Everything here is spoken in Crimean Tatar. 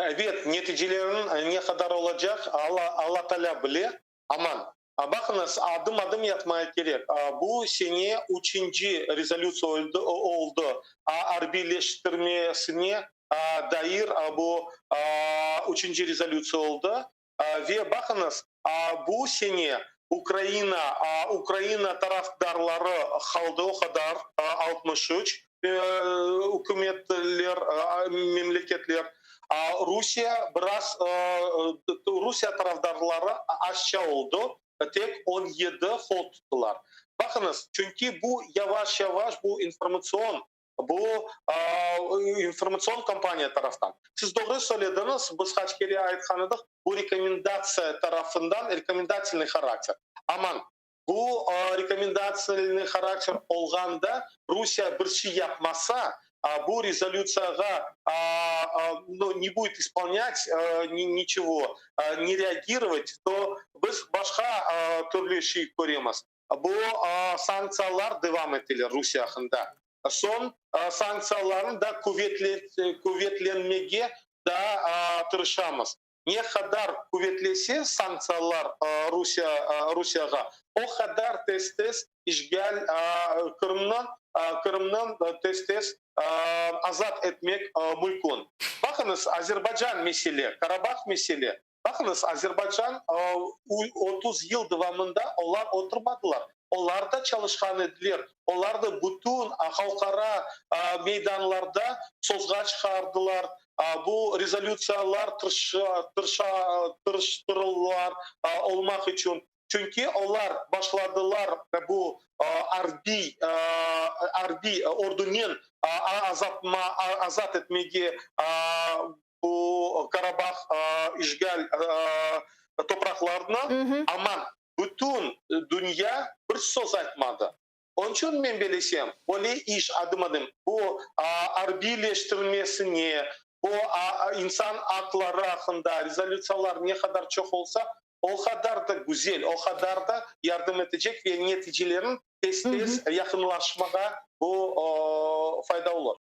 Evet, neticeleriniñ ne qadar olacaq, Alla, Alla Taalâ bile. Aman, baqıñız, adım-adım yapmaya kerek. Bu sene üçünci rezolütsiya oldı, arbiyleştirmesine dair bu üçünci rezolütsiya oldı. Ve baqıñız, bu sene Ukraina, Ukraina tarafdarları qaldı o qadar, 63 ükümetler, memleketler. Rusiye biraz, Rusiye tarafdarları azca oldı, tek 17 qol tuttılar. Baqıñız, çünki bu yavaş-yavaş bu informatsion, bu informatsion kampaniya taraftan. Siz doğru söylediñiz, biz qaç kere aytqan edik, bu rekomendatsiya tarafından, rekomendatelnıy harakter. Aman, bu rekomendatelnıy harakter olğanda Rusiye bir şey yapmasa, bu rezolütsiyağa, ну, не будет исполнять ничего, не реагировать, то biz başqa türlü şey köremiz. Bu sanktsiyalar devam eteler Rusiye aqqında. Soñ sanktsiyalarnı da quvetlenmege da tırışamız. Ne qadar quvetlese sanktsiyalar Rusiye, Rusiyağa, o qadar tez-tez işğal Qırımnı, Qırımnı tez-tez azat etmek mümkün. Baqıñız, Azerbaycan mesele, Karabah mesele. Baqıñız, Azerbaycan 30 yıl devamında olar oturmadılar. Olar da çalışqan ediler. Olar da bütün halqara meydanlarda sözğa çıqardılar. Bu rezolütsiyalar tırıştırılar olmaq içün. Çünki olar başladılar bu arbiy ordunen azat etmege bu Karabah işğal topraqlarını, amma bütün dünya bir söz aytmadı. Onıñ içün men bilesem, böyle iş adım-adım bu arbiyleştirilmesine, bu insan aqları aqqında rezolütsiyalar ne qadar çoq olsa, o qadar da güzel, o qadar da yardım etecek ve neticelerin tez-tez yaqınlaşmağa bu fayda olur.